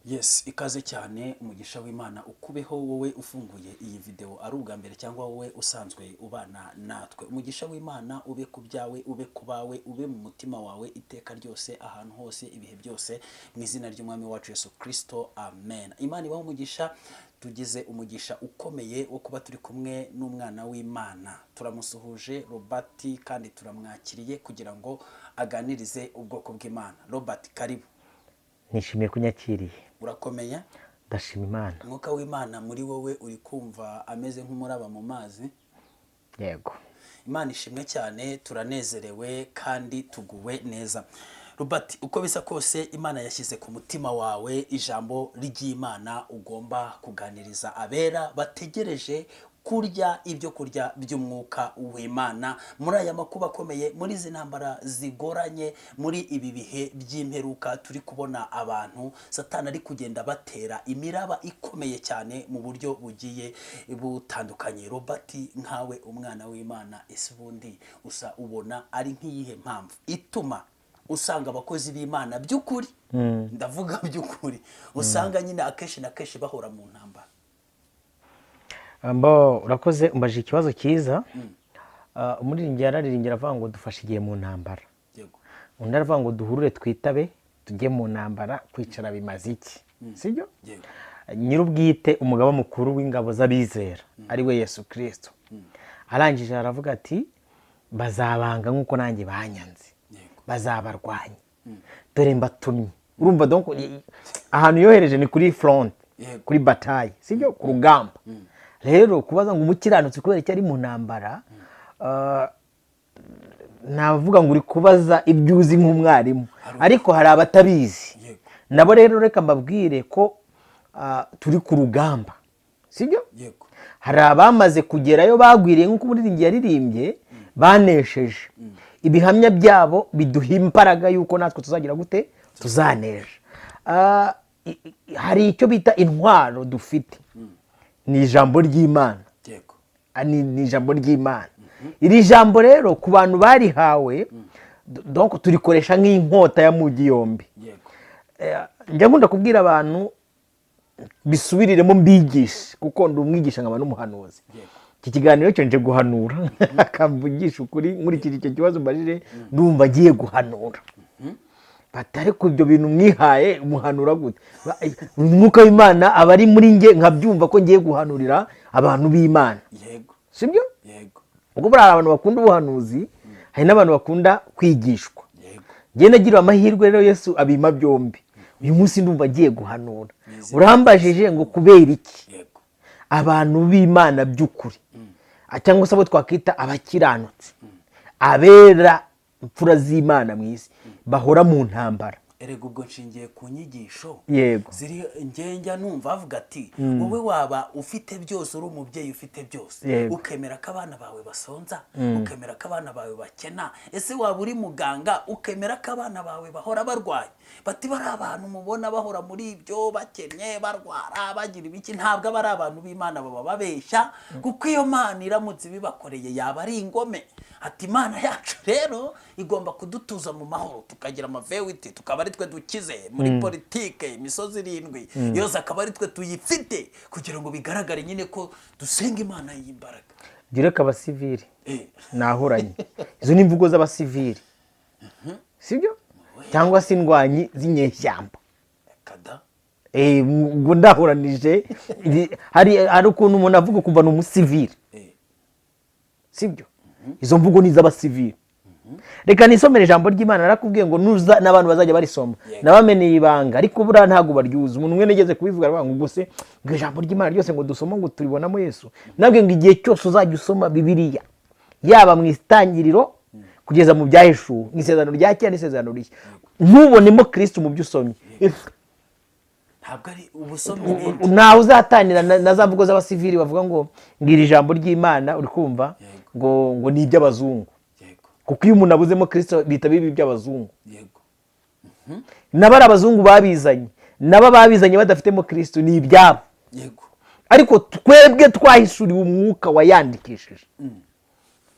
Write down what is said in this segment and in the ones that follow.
Yes, ikaze cyane. Umugisha w'Imana ukubeho, wowe ufunguye iyi video ari ubwa mbere cyangwa wowe usanzwe ubana natwe. Umugisha w'Imana ube ku byawe, ube ku bawe, ube mu mutima wawe iteka ryose, ahantu hose, ibihe byose, mu izina ry'Umwami wacu Yesu Kristo, amen. Imana ibaho umugisha. Tugize umugisha ukomeye wo kuba turi kumwe n'umwana w'Imana. Turamusuhuje Robert kandi turamwakiriye kugira ngo aganirize ubwoko bw'Imana. Robert, karibu. Nishimiye kunyakiriye. Urakomeye? Ndashima Imana. Umwuka w'Imana muri wowe uri kumva ameze nk'umuraba mu mazi? Yego. Imana ishimwe cyane, turanezerewe kandi tuguwe neza. Robert, uko bisa kose Imana yashyize ku mutima wawe ijambo ry'Imana ugomba kuganiriza abera bategereje kurya ibyo kurya by'umwuka w'Imana muri aya makuba akomeye, muri izi ntambara zigoranye, muri ibi bihe by'imperuka turi kubona abantu Satani ari kugenda batera imiraba ikomeye cyane mu buryo bugiye butandukanye. Robert, nkawe umwana w'Imana, ese ubundi usa ubona ari nk'iyihe mpamvu ituma usanga abakozi b'Imana by'ukuri, ndavuga by'ukuri, usanga nyine akenshi na kenshi bahora mu ntambara? Mbo urakoze, umbajije ikibazo cyiza. Umuririmbyi yararirimbye aravuga ngo dufashe igihe mu ntambara. Undi aravuga ngo duhurure twitabe tujye mu ntambara, kwicara bimaze iki? Sibyo? Yego. Nyir'ubwite, umugaba mukuru w'ingabo z'abizera, ari we Yesu Kirisito, arangije aravuga ati: "Bazabanga nk'uko nanjye banyanze, bazabarwanya, dore mbatumye." Urumva donc ahantu yohereje ni kuri front, kuri bataille, sibyo? Ku rugamba. Rero kubaza ngo umukiranutsi kubera icyo ari mu ntambara, navuga ngo uri kubaza ibyo uzi nk'umwarimu, ariko hari abatabizi. Nabo rero reka mbabwire ko turi ku rugamba, sibyo? Yego. Hari abamaze kugerayo bagwiriye nk'uko umuririmbyi yaririmbye, banesheje. Ibihamya byabo biduha imbaraga y'uko natwe tuzagira gute? Tuzanesha. Hari icyo bita intwaro dufite, ni ijambo ry'Imana. Ni ijambo ry'Imana. Iri jambo rero ku bantu barihawe, donc turikoresha nk'inkota ya mugi yombi. Njya nkunda kubwira abantu, bisubiriremo mbigishe, kuko ndi umwigisha nkaba n'umuhanuzi. Iki kiganiro cyo nje guhanura, akamvugisha ukuri. Nkurikije icyo kibazo mbajije, ndumva agiye guhanura. Batari ku ibyo bintu mwihaye, muhanura gute? Umwuka w'Imana aba ari muri nge, nkabyumva ko ngiye guhanurira abantu b'Imana. Sibyo? Yego. Ubwo buriya hari abantu bakunda ubuhanuzi, hari n'abantu bakunda kwigishwa. Njye nagiriwe amahirwe rero, Yesu abima byombi. Uyu munsi ndumva agiye guhanura. Urambajije ngo kubera iki abantu b'Imana by'ukuri, cyangwa se abo twakwita abakiranutsi, abera, imfura z'Imana mu isi, bahora mu ntambara? Erega ubwo nshingiye ku nyigisho ziri njya numva bavuga ati: "Wowe waba ufite byose, uri umubyeyi ufite byose, ukemera ko abana bawe basonza, ukemera ko abana bawe bakena? Ese waba uri muganga, ukemera ko abana bawe bahora barwaye?" Bati: "Bari abantu mubona bahora muri ibyo, bakennye, barwara, bagira ibiki, ntabwo aba ari abantu b'Imana, baba babeshya, kuko iyo Mana iramutse ibibakoreye yaba ari ingome." Ati: "Imana yacu rero igomba kudutuza mu mahoro, tukagira amavewiti, tukaba ari twe dukize muri politike, imisozi irindwi yose akaba ari twe tuyifite, kugira ngo bigaragare nyine ko dusenga Imana y'imbaraga." Jya ureka abasivili nahuranye. Izo ni imvugo z'abasivili, sibyo? Cyangwa se indwanyi z'inyeshyamba. Kada. Ubwo ndahuranije. Hari ukuntu umuntu avuga ukumva ni umusivili. Sibyo? Izo mvugo ni iz'abasivili. Reka nisomere ijambo ry'Imana. Narakubwiye ngo nuza n'abantu bazajya barisoma. Nabameneye ibanga, ariko buriya ntabwo baryuza. Umuntu umwe nigeze kubivuga aravuga ngo ubwo se ngo ijambo ry'Imana ryose ngo dusoma ngo turibonamo Yesu? Nabwiye ngo igihe cyose uzajya usoma Bibiliya, yaba mu Itangiriro kugeza mu Byahishuwe, mu Isezerano rya Kera n'Isezerano Rishya, ntubonemo Kristo mu byo usomye, Ntabwo ari ubusomyi ibindi. Ntawe uzatanira na za mvugo z'abasivili bavuga ngo iri jambo ry'Imana, uri kumva, ngo ni iby'abazungu. Kuko iyo umuntu abuzemo Kirisito bihita biba iby'abazungu. Nabo ari abazungu babizanye, nabo babizanye badafitemo Kirisito, ni ibyabo. Ariko twebwe twahishuriwe umwuka wayandikishije.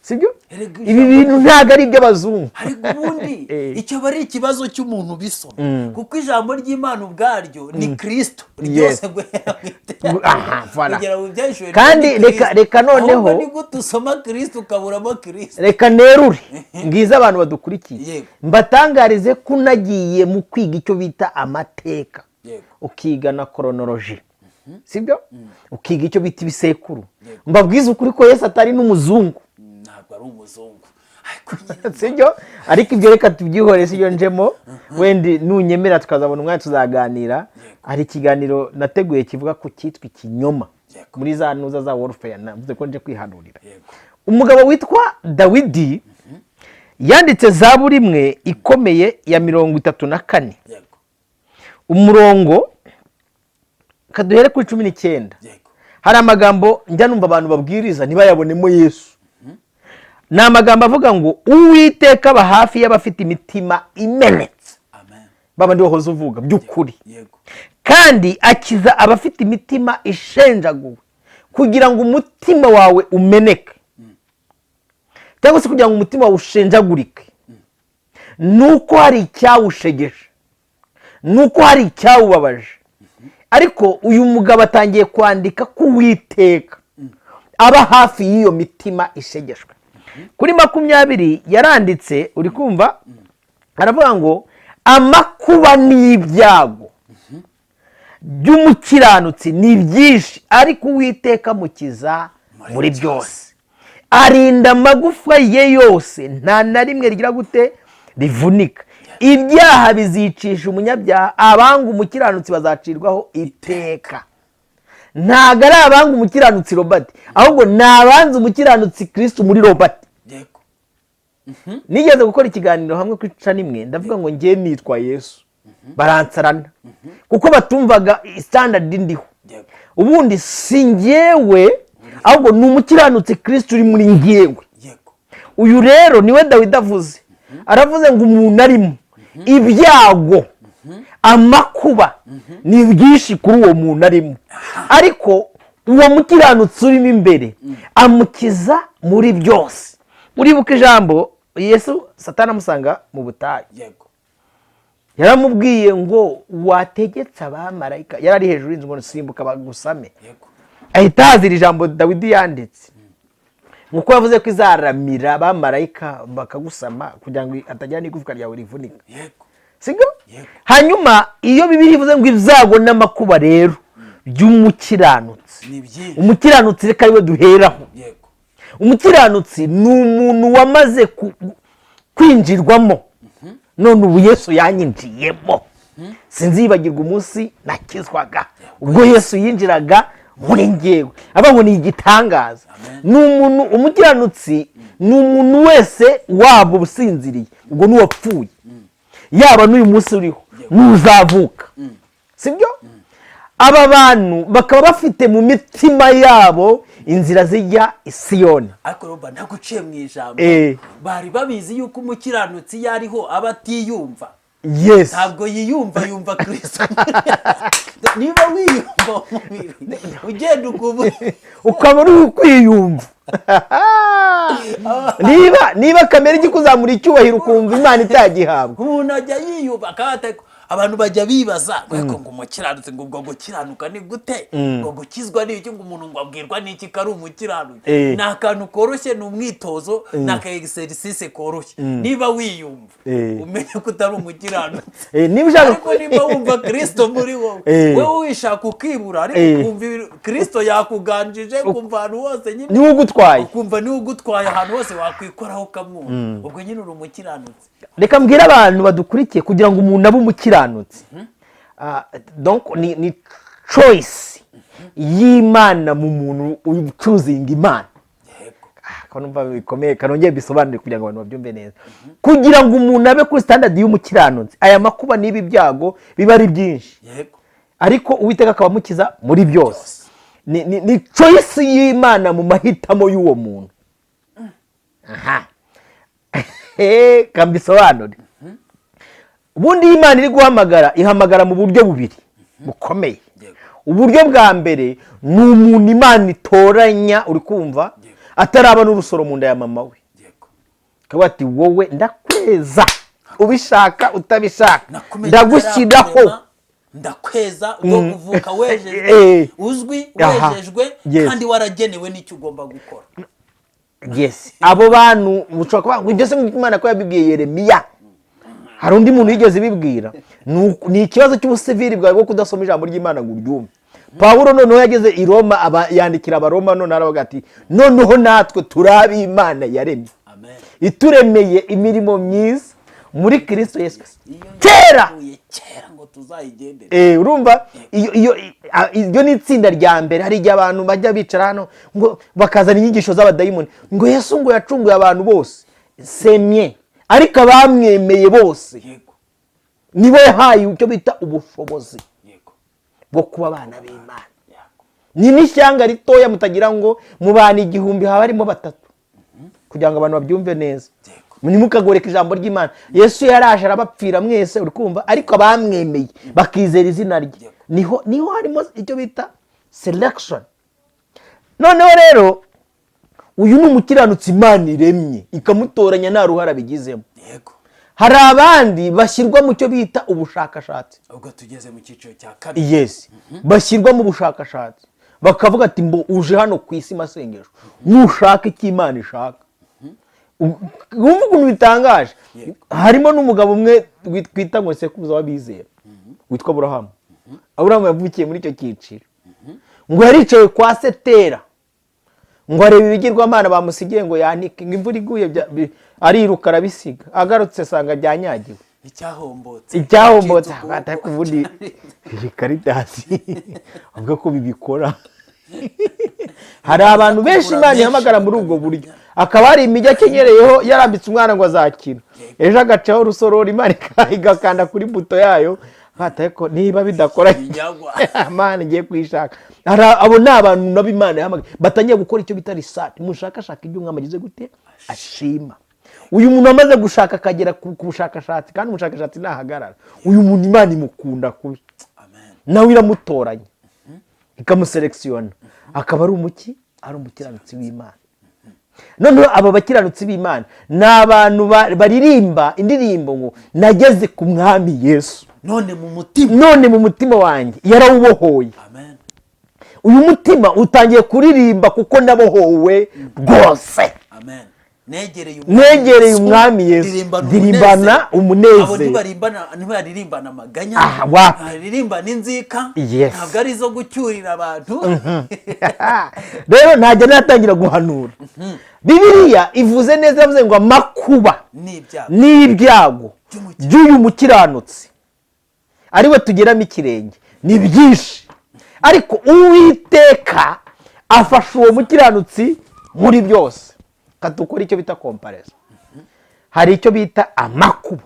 Sibyo? Erega Ibi bintu ntabwo ari iby'abazungu. Ariko ubundi icyo aba ari ikibazo cy'umuntu ubisoma, kuko ijambo ry'Imana ubwaryo ni Kirisito ryose, guhera mu Aha, voilà. kugera mu Byahishuwe. Kandi ni Kristo. Reka noneho- Ahubwo ni gute usoma Kirisito ukaburamo Kirisito? Reka nerure ngize abantu badukurikiye, mbatangarize ko unagiye mu kwiga icyo bita amateka, ukiga na chronologie, sibyo, ukiga icyo bita ibisekuru, mbabwize ukuri ko Yesu atari n'umuzungu. Ntabwo ari umuzungu, ariko nyine Sibyo? Ariko ibyo reka tubyihore, sibyo njemo. Wenda nunyemera tukazabona umwanya tuzaganira. Hari ikiganiro nateguye kivuga ku cyitwa ikinyoma muri za ntuza za warfare, navuze ko nje kwihanurira. Umugabo witwa Dawidi yanditse Zaburi imwe ikomeye ya 34, umurongo kaduhere kuri 19. Hari amagambo njya numva abantu babwiriza ntibayabonemo Yesu. Ni amagambo avuga ngo: "Uwiteka aba hafi y'abafite imitima imenetse." Amen. Babandi wahoze uvuga by'ukuri. "Kandi akiza abafite imitima ishenjaguwe." Kugira ngo umutima wawe umeneke, cyangwa se kugira ngo umutima wawe ushenjagurike, ni uko hari icyawushegeshe, ni uko hari icyawubabaje. Ariko uyu mugabo atangiye kwandika ko Uwiteka aba hafi y'iyo mitima ishegeshwe. Kuri 20 yaranditse, uri kumva, aravuga ngo: "Amakuba n'ibyago by'umukiranutsi ni byinshi, ariko Uwiteka amukiza muri byose. Arinda amagufwa ye yose, nta na rimwe rigira gute? Rivunika. Ibyaha bizicisha umunyabyaha, abanga umukiranutsi bazacirwaho iteka." Ntabwo ari abanga umukiranutsi Robert, ahubwo ni abanze umukiranutsi Kirisitu muri Robert. Nigeze gukora ikiganiro hamwe kuri channel imwe, ndavuga ngo ngiye nitwa Yesu, baransarana kuko batumvaga standard ndiho. Ubundi si ngewe, ahubwo ni umukiranutsi Kirisitu uri muri ngewe. Uyu rero niwe Dawidi avuze. Aravuze ngo umuntu arimo ibyago, amakuba ni byinshi kuri uwo muntu arimo, ariko uwo mukiranutsi urimo imbere amukiza muri byose. Uribuka ijambo Yesu, Satani amusanga mu butayu, yaramubwiye ngo: "Wategetse abamarayika," yari ari hejuru y'inzu, ngo: "Simbuka bagusame." Ahita hazira ijambo Dawidi yanditse, nkuko yavuze ko izaramira abamarayika bakagusama kugira ngo hatagira n'igufwa ryawe rivunika. Sibyo? Yego. Hanyuma iyo Bibiliya ivuze ngo ibyago n'amakuba rero by'umukiranutsi, Ni byinshi. umukiranutsi reka ariwe duheraho. Umukiranutsi ni umuntu wamaze kwinjirwamo. None ubu Yesu yanyinjiyemo. Sinzibagirwa umunsi nakizwaga, ubwo Yesu yinjiraga muri ngewe, aba ngo ni igitangaza. Amen. Ni umuntu, umukiranutsi ni umuntu wese, waba usinziriye, ubwo n'uwapfuye, yaba n'uyu munsi uriho, n'uzavuka, sibyo? Aba bantu bakaba bafite mu mitima yabo inzira zijya i Siyoni. Ariko Roba, ntaguciye mu ijambo, bari babizi yuko umukiranutsi iyo ariho aba atiyumva. Yes. Ntabwo yiyumva, yumva Kirisito. Niba wiyumva mu mubiri, ugenda ukumva Ukaba uri kwiyumva, niba kamere ijya ikuzamura icyubahiro, ukumva Imana itagihabwa. Umuntu ajya yiyumva akaba abantu bajya bibaza ngo: "Ariko ngo umukiranutsi, ngo ubwo gukiranuka ni gute? Ngo gukizwa ni iki? Ngo umuntu ngo abwirwa n'iki ko ari umukiranutsi?" Ni akantu koroshye, ni umwitozo, ni aka exercice koroshye. Niba wiyumva, umenye ko utari umukiranutsi. Niba ushaka Ariko niba wumva Kirisito muri wowe, wowe wishaka ukibura, ariko ukumva Kirisito yakuganjije, ukumva ahantu hose nyine Niwe ugutwaye. ukumva niwe ugutwaye, ahantu hose wakwikoraho ukamwumva, ubwo nyine uri umukiranutsi. Reka mbwire abantu badukurikiye: kugira ngo umuntu abe umukiranutsi, donc ni choice y'Imana mu muntu uchoosinga Imana. Ko numva bikomeye, kanongere bisobanure kugira ngo abantu babyumve neza. Kugira ngo umuntu abe kuri standard y'umukiranutsi, aya makuba n'ibi byago biba ari byinshi, ariko Uwiteka akaba amukiza muri byose, ni choice y'Imana mu mahitamo y'uwo muntu. Aha kambisobanure. Ubundi iyo Imana iri guhamagara, ihamagara mu buryo bubiri bukomeye. Uburyo bwa mbere ni umuntu Imana itoranya, uri kumva, Ataraba n'urusoro mu nda ya mama we, akavuga ati: "Wowe ndakweza, ubishaka utabishaka." Nakumenye "Ndagushyiraho." ntarakurema, ndakweza ubwo kuvuka wejejwe, uzwi, wejejwe, kandi waragenewe n'icyo ugomba gukora. Yes, abo bantu mushobora kuvuga ngo ibyo se Imana ko yabibwiye Yeremiya, hari undi muntu yigeze ibibwira? Ni ikibazo cy'ubusivili bwawe bwo kudasoma ijambo ry'Imana ngo uryumve. Pawulo noneho yageze i Roma, yandikira Abaroma, noneho aravuga ati: "Noneho natwe turi ab'Imana yaremye, Amen. ituremeye imirimo myiza muri Kirisito Yesu Iyo kera." yateguye kera ngo tuzayigendere. Urumva iyo ni itsinda rya mbere. Hari igihe abantu bajya bicara hano ngo bakazana inyigisho z'abadayimoni, ngo Yesu ngo yacunguye abantu bose semye, ariko abamwemeye bose nibo yahaye icyo bita ubushobozi bwo kuba abana b'Imana. Ni n'ishyanga ritoya, mutagira ngo mu bantu 1000 haba harimo batatu. Kugira ngo abantu babyumve neza, ntimukagoreke ijambo ry'Imana. Yesu yaraje arabapfira mwese, uri kumva? Ariko abamwemeye bakizera izina rye, niho harimo icyo bita selection. Noneho rero uyu ni umukiranutsi Imana iremye ikamutoranya, nta ruhare abigizemo. Hari abandi bashyirwa mu cyo bita ubushakashatsi. Ubwo tugeze mu cyiciro cya kabiri. Yes, bashyirwa mu bushakashatsi, bakavuga ati: "Mbo uje hano ku isi masengesho, nushaka icyo Imana ishaka." Wumva ukuntu bitangaje. Harimo n'umugabo umwe twita ngo sekuruza w'abizera witwa Aburahamu. Aburahamu yavukiye muri icyo cyiciro. Ngo yaricaye kwa se Tera, ngo areba ibigirwamana bamusigiye ngo yanike, ngo imvura iguye ariruka arabisiga, agarutse asanga byanyagiwe. Icyahombotse. Icyahombotse. Yacitse ukuboko. Atari ubundi iyi karitasi avuga ko bibikora. Hari abantu benshi Imana ihamagara muri ubwo buryo, akaba hari imijyi akenyereyeho, yarambitse umwana ngo azakira ejo, agacaho urusororo, Imana igakanda kuri buto yayo, ariko niba bidakora Ibinyagwa. Imana igiye kuyishaka. Abo ni abantu nabo Imana yahamagaye, batangiye gukora icyo bita research, mushakashaka ibyo umwami agize gute, ashima. Uyu muntu amaze gushaka akagera ku bushakashatsi, kandi umushakashatsi ntahagarara. Uyu muntu Imana imukunda kubi. Amen. Nawe iramutoranya, ikamuselekisiyona, akaba ari umuki, ari umukiranutsi w'Imana. Noneho aba bakiranutsi b'Imana ni abantu baririmba indirimbo ngo: "Nageze ku Mwami Yesu." None mu mutima. None mu mutima wanjye yarawubohoye. Amen. Uyu mutima utangiye kuririmba kuko nabohowe rwose. Amen. Negereye. Negereye Umwami Yesu. Ndirimbana Ndirimbana umunezero. Abo ntibaririmbana amaganya. Ah, wapi. Baririmbana inzika. Ntabwo ari izo gucyurira abantu. Rero ntajya natangira guhanura. Bibiliya ivuze neza, yavuze ngo amakuba n'ibyago n'ibyago by'umukiranutsi. By'uyu mukiranutsi, ariwe tugeramo ikirenge, ni byinshi, ariko Uwiteka afasha uwo mukiranutsi muri byose. Dukora icyo bita comparaison. Hari icyo bita amakuba,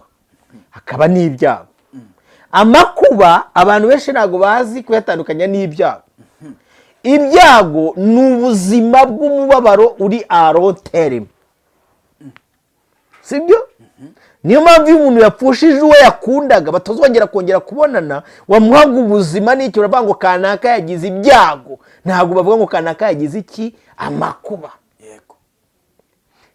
hakaba n'ibyago. Amakuba abantu benshi ntabwo bazi kuyatandukanya n'ibyago. Ibyago ni ubuzima bw'umubabaro uri à long terme, sibyo? Niyo mpamvu iyo umuntu yapfushije uwo yakundaga, batazongera kongera kubonana, wamuhaga ubuzima n'icyo, uravuga ngo kanaka yagize ibyago, ntabwo bavuga ngo kanaka yagize iki, amakuba.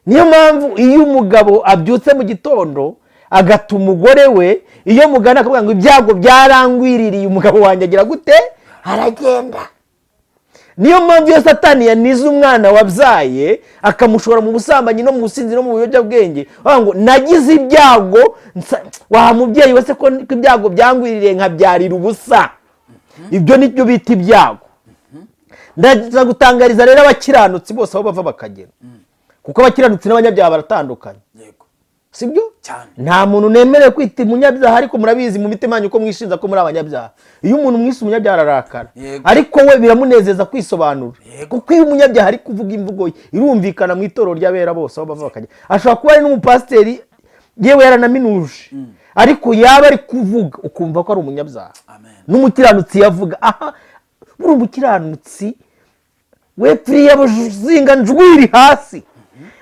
Niyo mpamvu iyo umugabo abyutse mu gitondo agata umugore we, iyo mugana akavuga ngo: "Ibyago byarangwiririye, umugabo wanjye agira gute, aragenda." Niyo mpamvu iyo Satani yanize umwana wabyaye, akamushora mu busambanyi no mu businzi no mu biyobyabwenge, bavuga ngo: "Nagize ibyago." Wa mubyeyi we se, ko ibyago byangwiririye nkabyarira ubusa? Ibyo nibyo bita ibyago. Ndaza gutangariza rero abakiranutsi bose aho bava bakagera, kuko abakiranutsi n'abanyabyaha baratandukanye. Sibyo? Cyane. Nta muntu nemerewe kwita umunyabyaha, ariko murabizi mu mitima yanyu ko mwishinza ko muri abanyabyaha. Iyo umuntu mwise umunyabyaha ararakara, ariko we biramunezeza kwisobanura, kuko iyo umunyabyaha ari kuvuga, imvugo ye irumvikana mu itorero ry'abera bose aho bava bakajya. Ashobora kuba ari n'umupasiteri, yewe yaranaminuje, ariko yaba ari kuvuga ukumva ko ari umunyabyaha. Amen. N'umukiranutsi yavuga aha, buri umukiranutsi we pfiriye buzinga njwiri hasi,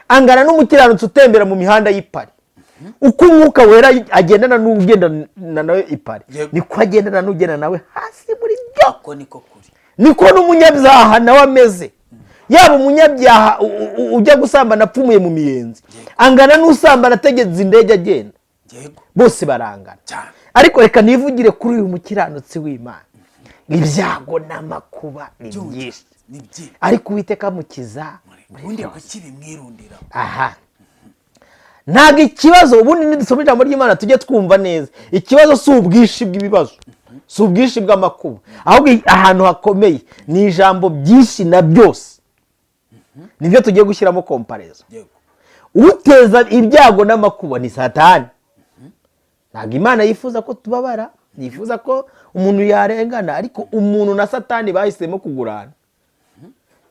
angana n'umukiranutsi utembera mu mihanda y'ipari. Uko Umwuka Wera agendana n'ugendana nawe ipari, niko agendana n'ugendana nawe hasi muri byo. Uko niko kuri. Niko n'umunyabyaha nawe ameze. Yaba umunyabyaha ujya gusambana apfumuye mu miyenzi, angana n'usambana ategetse indege agenda. Bose barangana. Ariko reka nivugire kuri uyu mukiranutsi w'Imana. Ibyago n'amakuba ni byinshi, Ni byinshi. ariko Uwiteka amukiza muri Ubundi byose. kuki bimwirundira? Aha ntabwo ikibazo, ubundi nidusoma ijambo ry'Imana tujye twumva neza, ikibazo si ubwinshi bw'ibibazo, si ubwinshi bw'amakuba, ahubwo ahantu hakomeye ni ijambo "byinshi" na "byose", nibyo tugiye gushyiramo comparaison. Uteza ibyago n'amakuba ni Satani. Ntabwo Imana yifuza ko tubabara, yifuza ko umuntu yarengana, ariko umuntu na Satani bahisemo kugurana.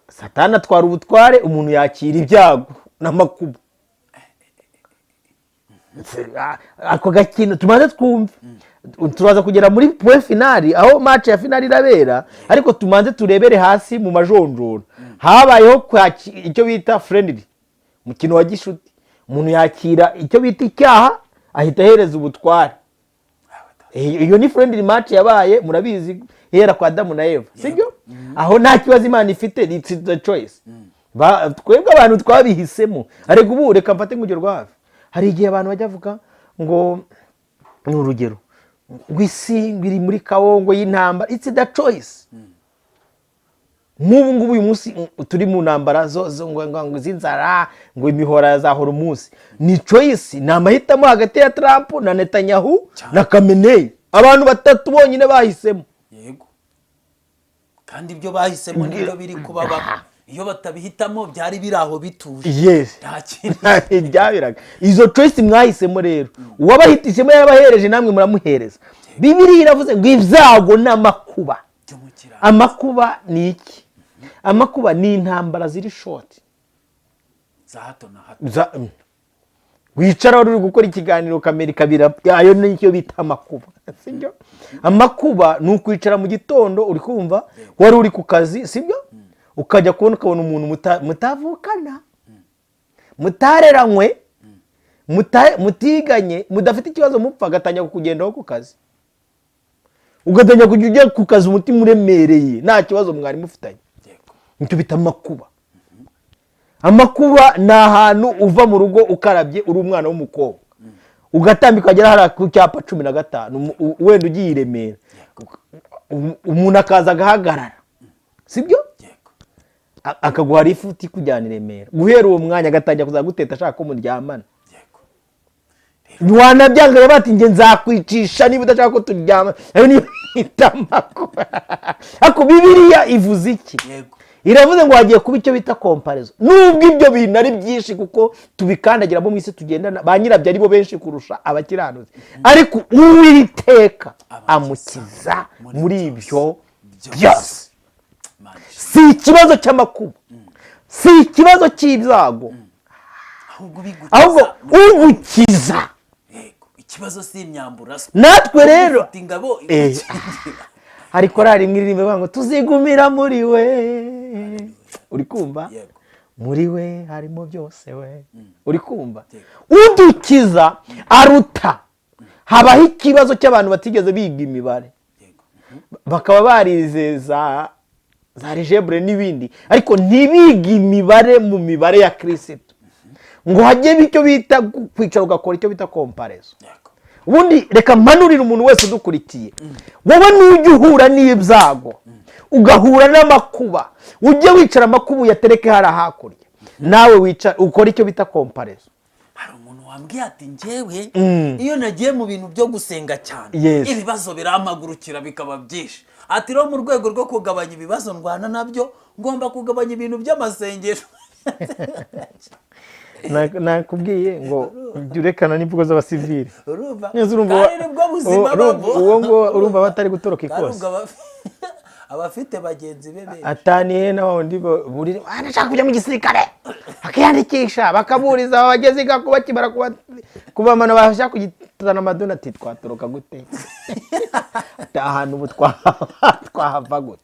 Satani atwara ubutware, umuntu yakira ibyago n'amakuba. Ako gakino tumaze twumve, turaza kugera muri point final, aho match ya final irabera, ariko tumanze turebere hasi mu majonjora. Habayeho icyo bita friendly, umukino wa gishuti. Umuntu yakira icyo bita icyaha, ahita ahereza ubutware. Iyo ni friendly match yabaye, murabizi, ihera kwa Adamu na Eva, sibyo? Aho nta kibazo Imana ifite, it's the choice. Twebwe abantu twabihisemo. Ariko ubu reka mfate nk'urugero rwa hafi. Hari igihe abantu bajya bavuga ngo, ni urugero, ngo isi ngo iri muri kawongo y'intambara. It's the choice. Nk'ubu ngubu uyu munsi turi mu ntambara zo ngo z'inzara, ngo imihora yazahora umunsi, ni choice, ni amahitamo hagati ya Trump na Netanyahu na Khamenei. Abantu batatu bonyine bahisemo. Yego, kandi ibyo bahisemo nibyo biri kubabaho. Iyo batabihitamo byari biri aho bituje. Nta kintu. Byabiraga. Izo choice mwahisemo rero, uwabahitishemo yarabahereje, namwe muramuhereza. Bibiliya iravuze ngo ibyago n'amakuba By'umukirano. Amakuba ni iki? Amakuba ni intambara ziri short, Za hato na hato. Wicara wari uri gukora ikiganiro, kamera ikabira, ayo nicyo bita amakuba, sibyo? Amakuba ni ukwicara mu gitondo, uri kumva, wari uri ku kazi, sibyo, ukajya kubona ukabona umuntu mutavukana, mutareranywe, mutiganye, mudafite ikibazo mupfa, agatangira kukugendaho ku kazi, ugatangira kujya ujya ku kazi umutima uremereye, nta kibazo mwari mufitanye. Nicyo bita amakuba. Amakuba ni ahantu uva mu rugo ukarabye, uri umwana w'umukobwa, ugatambika ukagera hariya ku cyapa 15, wenda ugiye i Remera, umuntu akaza agahagarara, sibyo? Yego. Akaguha lifuti ikujyana i Remera. Guhera uwo mwanya agatangira kuzaguteta ashaka ko muryamana. Wanabyanga, bati: "Njye nzakwicisha niba udashaka ko turyama." Ayo niyo bita amakuba. Ariko Bibiliya ivuze iki? Yego. Iravuze ngo hagiye kuba icyo bita comparaison. Nubwo ibyo bintu ari byinshi, kuko tubikandagiramo mu isi tugendana, ba nyirabyo ari bo benshi kurusha abakiranutsi, ariko Uwiteka amukiza muri ibyo byose. Imana ishimwe. Si ikibazo cy'amakuba, si ikibazo cy'ibyago, Ahubwo bigukiza. Ahubwo ugukiza. Yego, ikibazo si imyambaro. Natwe rero Ufite ingabo igukingira. Hari korari imwe iririmba ivuga ngo tuzigumira muri we, uri kumva? Yego. Muri we harimo byose we, uri kumva? Udukiza aruta. Habaho ikibazo cy'abantu batigeze biga imibare, bakaba barize za algèbre n'ibindi, ariko ntibige imibare mu mibare ya Kirisitu, ngo hajye icyo bita kwicara ugakora icyo bita comparaison. Ubundi reka mpanurire umuntu wese udukurikiye: wowe nujya uhura n'ibyago, ugahura n'amakuba, ujye wicara amakuba uyatereke hariya hakurya, nawe wicara ukore icyo bita comparaison. Hari umuntu wambwiye ati: "Njyewe iyo nagiye mu bintu byo gusenga cyane, ibibazo birampagurukira bikaba byinshi." Ati: "Rero mu rwego rwo kugabanya ibibazo ndwana nabyo, ngomba kugabanya ibintu by'amasengesho." Nakubwiye ngo jya urekana n'imvugo z'abasivili. Urumva? Neza, urumva Kandi nibwo buzima babo. Uwo ngo urumva batari gutoroka Kandi ikosi. ubwo abafite bagenzi be benshi. Ataniye na wundi burire ndashaka kujya mu gisirikare, akiyandikisha, bakaburiza, abageze igako bakimara kubamana bashaka kugitana amadoni, ati: "Twatoroka gute? Ati: Ahantu ubu twahava gute?"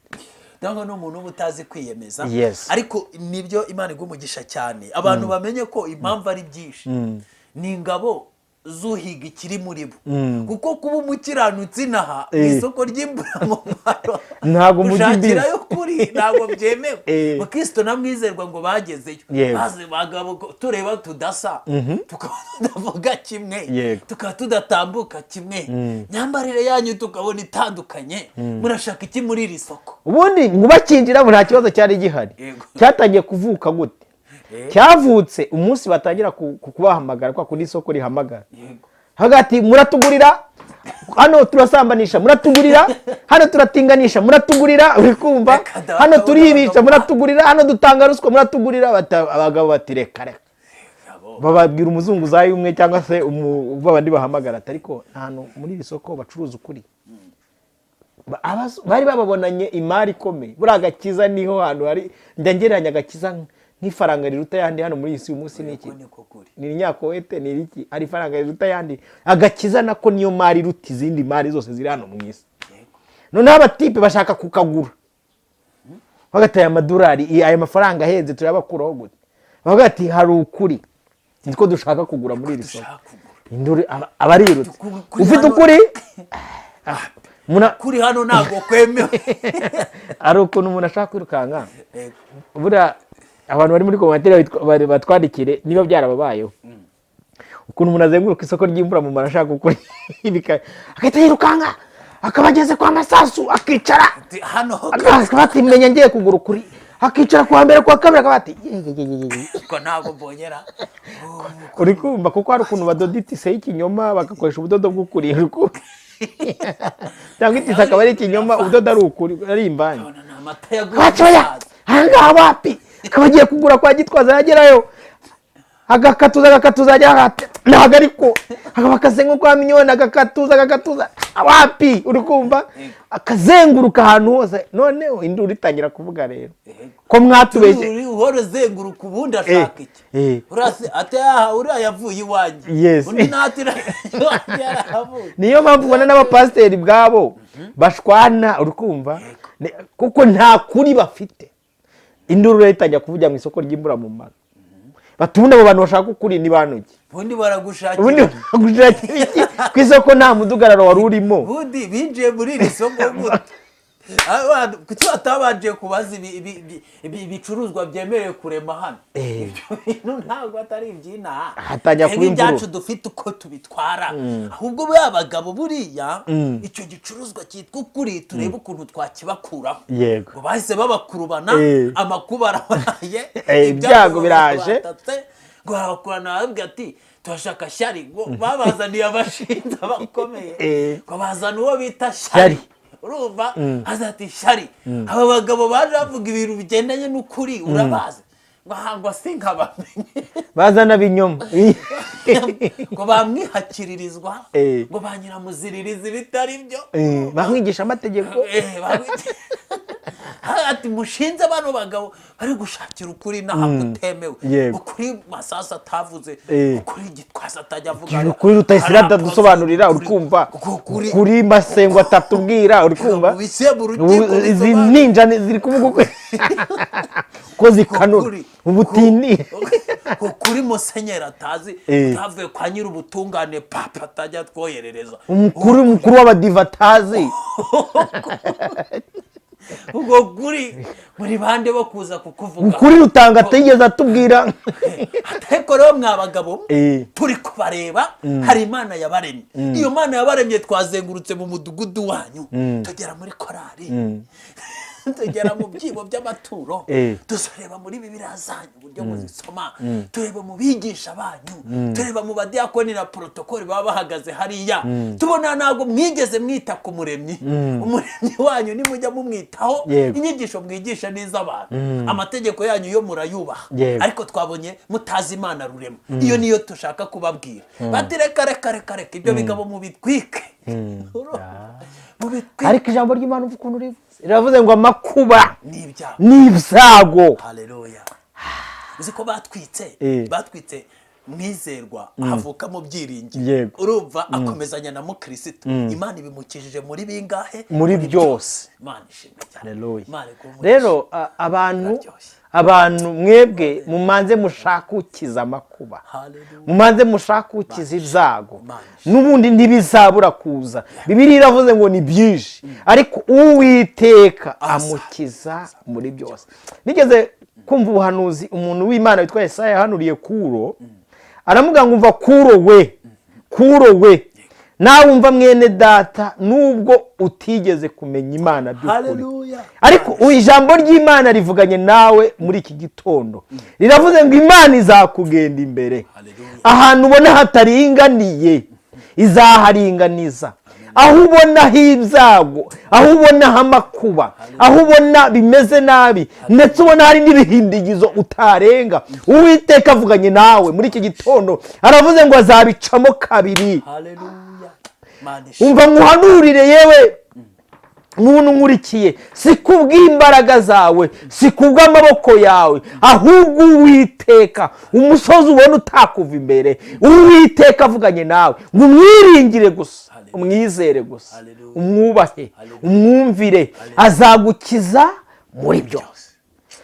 Cyangwa ni umuntu uba utazi kwiyemeza. Ariko nibyo, Imana iguha umugisha cyane. Abantu bamenye ko impamvu ari byinshi ni ingabo zuhiga ikiri muri bo, kuko kuba umukiranutsi inaha mu isoko ry'imburamumaro Ntabwo mujya imbizi. ushakirayo kurira. Ukuri ntabwo byemewe. Mukristo na Mwizerwa ngo bagezeyo, maze bagabo ko tureba tudasa, tukaba tudavuga kimwe, tukaba tudatambuka kimwe, myambarire yanyu tukabona itandukanye, murashaka iki muri iri soko? Ubundi ngo bakinjiramo nta kibazo cyari gihari. Cyatangiye kuvuka gute? Cyavutse umunsi batangira kubahamagara, kwa kundi isoko rihamagara, hagati: "Muratugurira hano turasambanisha, muratugurira hano turatinganisha, muratugurira," uri kumva? Reka da, "Hano bakabona turibica, abagabo. muratugurira hano dutanga ruswa, muratugurira." Abagabo bati: "Reka reka." Bababwira umuzunguzayi umwe cyangwa se babandi bahamagara ati: "Ariko nta hantu muri iri soko bacuruza ukuri?" Bari bababonanye imari ikomeye. Buriya agakiza niho hantu hari, njya ngereranya agakiza nk'ifaranga riruta ayandi hano muri iyi si uyu munsi. Ni iki? Uko niko kuri. Ni inyakowete, ni iriki? Hari ifaranga riruta ayandi. Agakiza nako niyo mari iruta izindi mari zose ziri hano mu isi. Noneho abatipe bashaka kukagura, bagataye amadolari, aya mafaranga ahenze turayabakuraho gute? Bavuga ati: "Hari ukuri nitwo dushaka kugura muri iri soko." Dushaka kugura. Induru abarirutse. Kuri Ufite ukuri. Kuri hano ntabwo kwemewe. Hari ukuntu umuntu ashaka kwirukanka. Buriya abantu bari muri commentaire batwandikire niba byarababayeho, ukuntu umuntu azenguruka isoko ry'imburamumaro ashaka ukuri, agahita yirukanka akaba ageze kwa Masasu, akicara. Ati, hano akaba ati: "Menya ngiye kugura ukuri." Akicara kuwa mbere, kuwa kabiri, akaba ati: "Ye, ye, ye, ye, ye." Ko ntabwo mbonyera. Uri kumva? Kuko hari ukuntu badoda itise y'ikinyoma, bagakoresha ubudodo bw'ukuri, uri kumva? Cyangwa itise akaba ari ikinyoma, ubudodo ari ukuri, ari imvange. Ndabona ni amata yaguye. Bacoya ahangaha wapi, akaba agiye kugura kwa Gitwaza, yagerayo agakatuza, agakatuza, yagera hagati ntabwo, ariko akaba akaze nko kwa Minyoni, agakatuza, agakatuza, wapi, uri kumva? Akazenguruka ahantu hose, noneho induru itangira kuvuga rero ko mwatubeshye. Uri uhora uzenguruka, ubundi ashaka iki? Urase ati: "Aha uriya yavuye iwanjye." Undi natwe iwanjye yarahavuye. Niyo mpamvu ubona n'abapasiteri bwabo bashwana, uri kumva? Kuko nta kuri bafite. Induru rero itangira kuvugira mu isoko ry'imburamumaro, bati: "Ubundi abo bantu bashaka ukuri ni bantu ki?" Ubundi baragushakira. Ubundi baragushakira iki ku isoko nta mudugararo wari urimo? Ubundi binjiye muri iri soko gute? Abantu, kuki batabanje kubaza ibicuruzwa byemerewe kurema hano? Ibyo bintu ntabwo atari iby'inaha. Hatangira kuba Twebwe ibyacu imvururu. dufite uko tubitwara. Ahubwo buriya bagabo, buriya icyo gicuruzwa cyitwa ukuri, turebe ukuntu twakibakuraho. Ngo bahise babakurubana. Amakuba arabaye. Ibyago biraje. Batatse, ngo barabakurana, barababwira ati: "Turashaka Shyari." Ngo babazaniye abashinza bakomeye. Ngo bazana uwo bita Shyari. Shyari. Urumva, aza ati: "Shyari, aba bagabo baje bavuga ibintu bigendanye n'ukuri, urabazi?" Ngo aha, ngo sinkabamenye. Bazana binyoma. Ngo bamwihakiririzwa. Ngo ba nyiramuziririza ibitari byo. Bamwigisha amategeko. Ati: "Mushinze bano bagabo bari gushakira ukuri ntabwo utemewe." Ukuri Masasu atavuze, ukuri Gitwaza atajya avuga, ukuri Rutayisire atadusobanurira, uri kumva? Ukuri Ukuri Masengo atatubwira, uri kumva? Ubise mu rukiko Ubu izi bisobanura. ninja ziri kuvuga ukuri ko zikanura ubutini. Ukuri musenyeri atazi, utavuye kwa nyir'ubutungane papa atajya atwoherereza. Umukuru w'abadiva atazi. Ubwo kuri muri bande bo kuza kukuvuga? Ukuri Rutanga atigeze atubwira. Ariko rero mwa bagabo, turi kubareba, hari Imana yabaremye. Iyo Mana yabaremye, twazengurutse mu mudugudu wanyu, tugera muri korari, tugera mu byibo by'amaturo, tuzareba muri Bibiliya zanyu uburyo muzisoma, tureba mu bigisha banyu, tureba mu badiyakoni na porotokoli baba bahagaze hariya, tubona ntabwo mwigeze mwita ku Muremyi. Umuremyi wanyu nimujya mumwitaho, inyigisho mwigisha ni iz'abantu, amategeko yanyu yo murayubaha, ariko twabonye mutazi Imana rurema. Iyo niyo dushaka kubabwira. Bati: "Reka reka reka reka, ibyo bigabo mubitwike, mubitwike." Ariko ijambo ry'Imana uva ukuntu rivuze, riravuze ngo amakuba ni ibyago n'ibyago. Haleluya! Uzi ko batwitse, batwitse Mwizerwa, havukamo Byiringiro. Urumva, akomezanya na Mukirisitu, Imana ibimukijije muri bingahe? Muri byose. Imana ishimwe cyane. Haleluya. Imana iguhe umugisha. Rero abantu Biraryoshye. Abantu mwebwe mumanze mushaka ukiza amakuba, Hallelujah. mumanze mushaka ukiza ibyago, Imana. n'ubundi ntibizabura kuza. Bibiliya iravuze ngo ni byinshi, ariko Uwiteka amukiza muri byose. Nigeze kumva ubuhanuzi umuntu w'Imana witwa Yesaya yahanuriye Kuro, aramubwira ngo: "Umva Kuro we, Kuro we, nawe umva mwene data, nubwo utigeze kumenya Imana by'ukuri, Hallelujah. ariko ijambo ry'Imana rivuganye nawe muri iki gitondo, riravuze ngo Imana izakugenda imbere. Hallelujah. Ahantu ubona hataringaniye izaharinganiza, aho ubonaho ibyago, aho ubonaho amakuba, aho ubona bimeze nabi, ndetse ubona hari n'ibihindigizo utarenga, Uwiteka avuganye nawe muri iki gitondo, aravuze ngo azabicamo kabiri." Hallelujah. Imana ishimwe. Umva nkuhanurire, yewe muntu nkurikiye, si kubw'imbaraga zawe, si kubw'amaboko yawe, ahubwo Uwiteka, umusozi ubona utakuva imbere, Uwiteka avuganye nawe ngo umwiringire gusa, Hallelujah. umwizere gusa, Hallelujah. umwubahe, Hallelujah. umwumvire, azagukiza muri byose,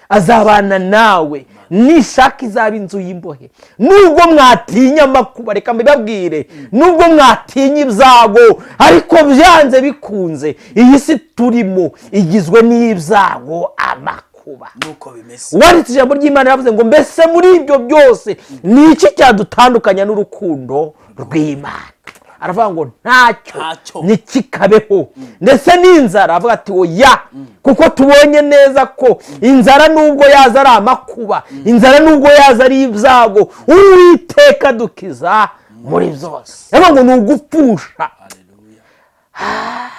azabana nawe, nishaka izaba inzu y'imbohe. Nubwo mwatinya amakuba, reka mbibabwire, nubwo mwatinya ibyago, ariko byanze bikunze iyi si turimo igizwe n'ibyago, amakuba. Nuko bimeze. Uwanditse ijambo ry'Imana yavuze ngo: "Mbese muri ibyo byose ni iki cyadutandukanya n'urukundo rw'Imana?" Aravuga ngo ntacyo. Ntacyo. Ntikikabeho, ndetse n'inzara avuga ati: "Oya," kuko tubonye neza ko inzara nubwo yaza ari amakuba, inzara nubwo yaza ari ibyago, Uwiteka dukiza muri byose. Aravuga ngo ni ugupfusha. Hallelujah.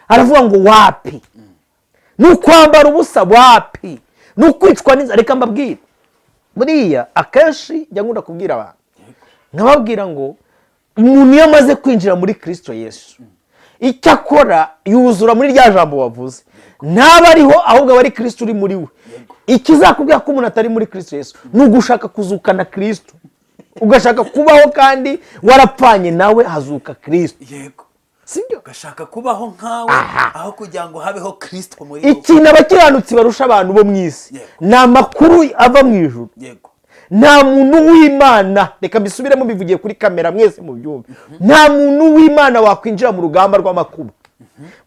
Aravuga ngo wapi, ni ukwambara ubusa, wapi, ni ukwicwa n'inzara. Reka mbabwire, buriya akenshi njya nkunda kubwira abantu, nkababwira ngo umuntu iyo amaze kwinjira muri Kirisito Yesu, icyo akora yuzura muri rya jambo wavuze, ntaba ariho, ahubwo aba ari Kirisito uri muri we. Ikizakubwira ko umuntu atari muri Kirisito Yesu ni ugushaka kuzukana Kirisito, ugashaka kubaho kandi warapfanye nawe hazuka Kirisito. Sibyo? Ugashaka kubaho nkawe Aha. aho kugira ngo habeho Kirisito muri wowe. Ikintu abakiranutsi barusha abantu bo mu isi ni amakuru ava mu ijuru. Nta muntu w'Imana, reka mbisubiremo, mbivugiye kuri kamera mwese mubyumve, nta muntu w'Imana wakwinjira mu rugamba rw'amakuba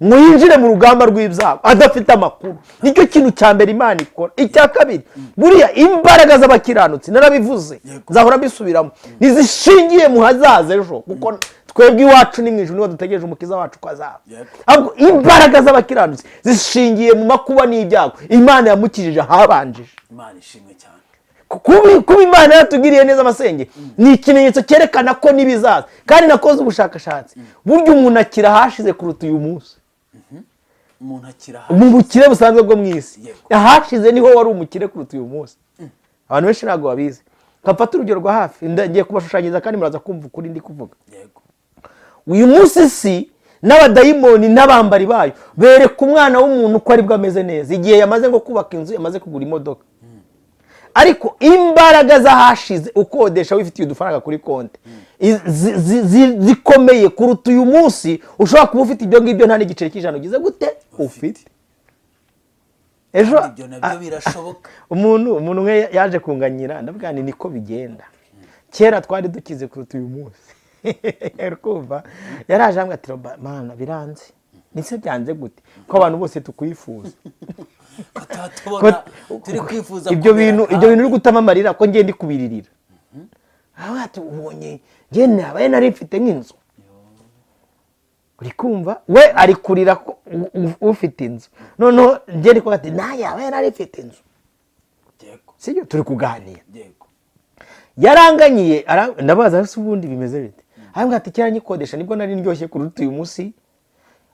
ngo yinjire mu rugamba rw'ibyago adafite amakuru. Nicyo kintu cya mbere Imana ikora. Icya kabiri, buriya imbaraga z'abakiranutsi, narabivuze, nzahora mbisubiramo, ntizishingiye mu hazaza ejo, kuko twebwe iwacu ni mu ijuru, niba dutegereje Umukiza wacu ko azaba. Ahubwo imbaraga z'abakiranutsi zishingiye mu makuba n'ibyago Imana yamukijije ahabanjije. Imana ishimwe cyane. Kuba Imana yaratugiriye neza, amasenge, ni ikimenyetso cyerekana ko n'ibizaza. Kandi nakoze ubushakashatsi, burya umuntu akira ahashize kuruta uyu munsi. Umuntu akira Mu bukire busanzwe bwo mu isi, ahashize niho wari umukire kuruta uyu munsi. Abantu benshi ntabwo babizi. Nkafata urugero rwa hafi, ngiye kubashushanyiriza kandi muraza kumva ukuri ndi kuvuga. Uyu munsi si n'abadayimoni n'abambari bayo bereka umwana w'umuntu ko aribwo ameze neza igihe yamaze ngo kubaka inzu, yamaze kugura imodoka, ariko imbaraga z'ahashize ukodesha, wifitiye udufaranga kuri konti, zikomeye kuruta uyu munsi ushobora kuba ufite ibyo ngibyo nta n'igiceri cy'ijana ugize gute ufite ejo. Ibyo nabyo birashoboka. Umuntu umwe yaje kunganyira, ndavuga nti niko bigenda, kera twari dukize kuruta uyu munsi. Uri kumva, yaraje ambwira ati: "Roba, mana biranze." Nise byanze gute ko abantu bose tukwifuza? Ko tuba tubona turi kwifuza Ibyo kumera bintu, nkawe. ibyo bintu uri gutama amarira ko ngenda kubiririra. Aravuga ati: "Ubonye njye nabaye nari mfite nk'inzu." Uri kumva, we ari kurira ko ufite inzu, noneho njye ndi kuvuga ati naye yabaye nari mfite inzu. Sibyo? Turi kuganira. Yaranganyiye, ndabaza ese ubundi bimeze bite? Arambwira ati: "Kera nyikodesha nibwo nari ndyoshye kuruta uyu munsi."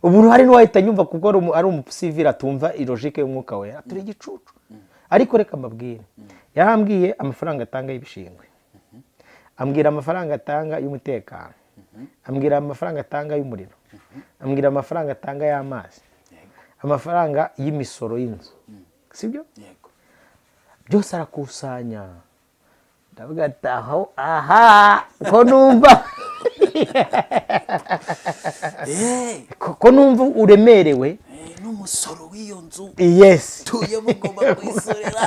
Ubu hari n'uwahita nyumva kuko ari umusivili atumva i logique y'umwuka wera, turi igicucu. Ariko reka mbabwire, yarambwiye amafaranga atanga y'ibishingwe, ambwira amafaranga atanga y'umutekano, ambwira amafaranga atanga y'umuriro, ambwira amafaranga atanga y'amazi, amafaranga y'imisoro y'inzu, sibyo? Yego. Byose arakusanya. Ndavuga ati aho aha ko numva ko numva uremerewe. N'umusoro w'iyo nzu tuyemo ugomba kuyisorera,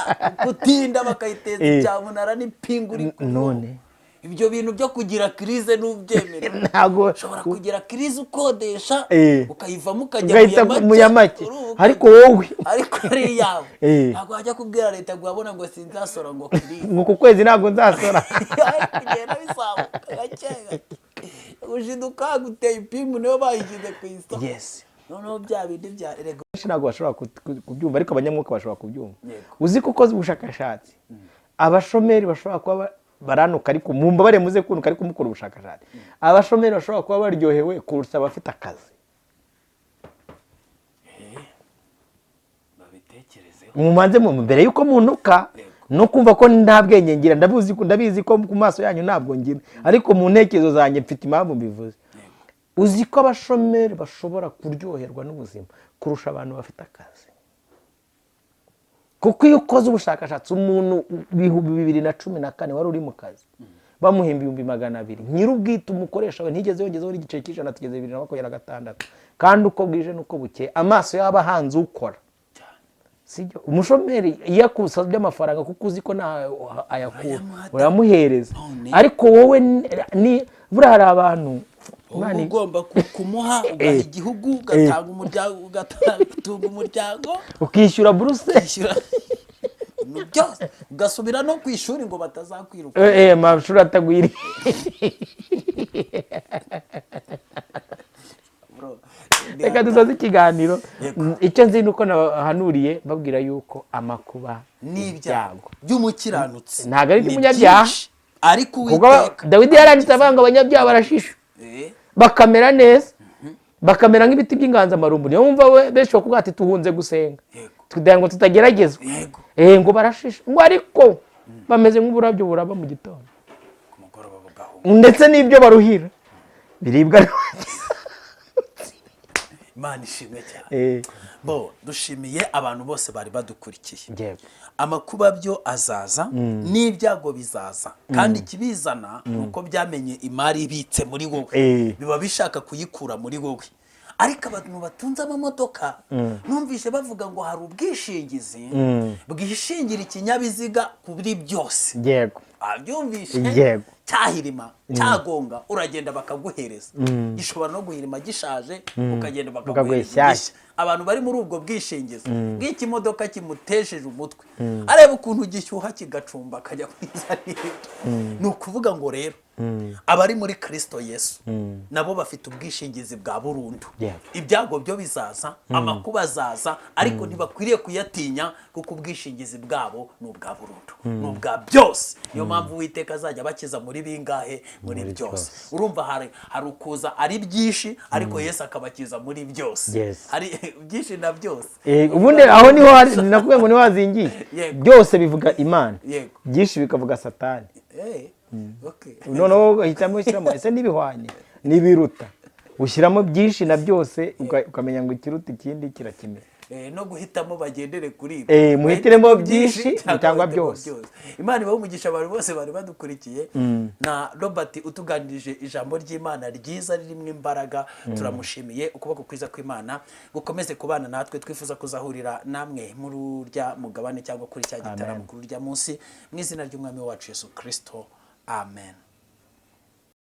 gutinda bakayiteza icyamunara n'ipingu uri kuriho. None. Ibyo bintu byo kugira crise n'ubyemere. Ntabwo ushobora kugira crise ukodesha, ukayivamo ukajya ugahita mu ya make. Urumva? Ariko wowe ariko ari iyawe, ntabwo wajya kubwira leta ngo urabona ngo sinzasora ngo crise. Ngo ku kwezi ntabwo nzasora. Kugenda bizamuka gake gake, ushiduka guteye ipingu niyo bayishyize ku isoko. Noneho bya bindi bya erega. Benshi ntabwo bashobora kubyumva, ariko abanyamwuka bashobora kubyumva. Uzi ko ukoze ubushakashatsi, abashomeri bashobora kuba baranuka, ariko mumbabare muze kunuka, ariko mukora ubushakashatsi, abashomeri bashobora kuba baryohewe kurusha abafite akazi. Babitekerezeho. Mumanze mu mbere yuko munuka no kumva ko nta bwenge ngira, ndabizi ko ku maso yanyu ntabwo ngira, ariko mu ntekerezo zanjye mfite impamvu mbivuze. Uzi ko abashomeri bashobora kuryoherwa n'ubuzima kurusha abantu bafite akazi? Kuko iyo ukoze ubushakashatsi, umuntu 2014 wari uri mu kazi bamuhemba 200,000, nyir'ubwite umukoresha we ntigeze yongezeho n'igice cy'ijana, tugeze 2026, kandi uko bwije n'uko bukeye amaso yaba ahanze ukora. Sibyo? Umushomeri iyo akusabye amafaranga, kuko uzi ko nta ayakura, Urayamuha. uramuhereza. None. Ariko wowe ni buriya hari abantu Uba Imana ugomba kumuha, ugaha igihugu, ugatanga umuryango, ugatunga umuryango, ukishyura buruse, ukishyura ibintu byose, ugasubira no ku ishuri ngo batazakwiruka. Amashuri atagwiriye. Bro, Reka dusoze ikiganiro. Yego. Icyo nzi ni uko nabahanuriye babwira yuko amakuba n'ibyago by'umukiranutsi Ntabwo ari ni iby'umunyabyaha. byinshi, ariko Kuko Uwiteka Dawidi yaranditse avuga ngo abanyabyaha barashisha, bakamera neza, bakamera nk'ibiti by'inganzamarumbu. Niyo wumva we benshi bakubwira ati tuhunze gusenga kugira ngo tutageragezwa. Ngo barashisha, ngo ariko bameze nk'uburabyo buraba mu gitondo, ku mugoroba bugahuma. Ndetse n'ibyo baruhira biribwa. Imana ishimwe cyane. Bo dushimiye abantu bose bari badukurikiye. Amakuba byo azaza n'ibyago bizaza, kandi ikibizana ni uko byamenye imari ibitse muri wowe, biba bishaka kuyikura muri wowe. Ariko abantu batunze amamodoka, numvise bavuga ngo hari ubwishingizi bwishingira ikinyabiziga kuri byose. Abyumvishe? Yego. Cyahirima, cyagonga, uragenda bakaguhereza. Gishobora no guhirima gishaje, ukagenda bakaguha bakaguhereza ishyashya. igishya. Abantu bari muri ubwo bwishingizi bw'ikimodoka kimutesheje umutwe, areba ukuntu gishyuha kigacumba, akajya kwizanira. Ni ukuvuga ngo rero abari muri Kirisito Yesu nabo bafite ubwishingizi bwa burundu. Ibyago byo bizaza, amakuba azaza, ariko ntibakwiriye kuyatinya, kuko ubwishingizi bwabo ni ubwa burundu, ni ubwa byose. Niyo mpamvu Uwiteka azajya abakiza muri bingahe? Muri byose. Urumva hari ukuza ari byinshi, ariko Yesu akabakiza muri byose. Hari byinshi na byose. Ubundi aho niho nakubwiye ngo niho hazingiye. Byose bivuga Imana, byinshi bikavuga Satani. Noneho uhitamo ushyiramo ese n'ibihwanye n'ibiruta, ushyiramo byinshi na byose, ukamenya ngo ikiruta ikindi kirakimera. No guhitamo bagendere kuri ibyo. Muhitiremo byinshi cyangwa bahitemo byose. Imana ibahe umugisha abantu bose bari badukurikiye, na Robert utuganirije ijambo ry'Imana ryiza ririmo imbaraga. Turamushimiye. Ukuboko kwiza kw'Imana gukomeze kubana natwe. Twifuza kuzahurira namwe muri urya mugabane cyangwa kuri cya gitaramo, kuri urya munsi, mu izina ry'Umwami wacu Yesu Kirisito, amen.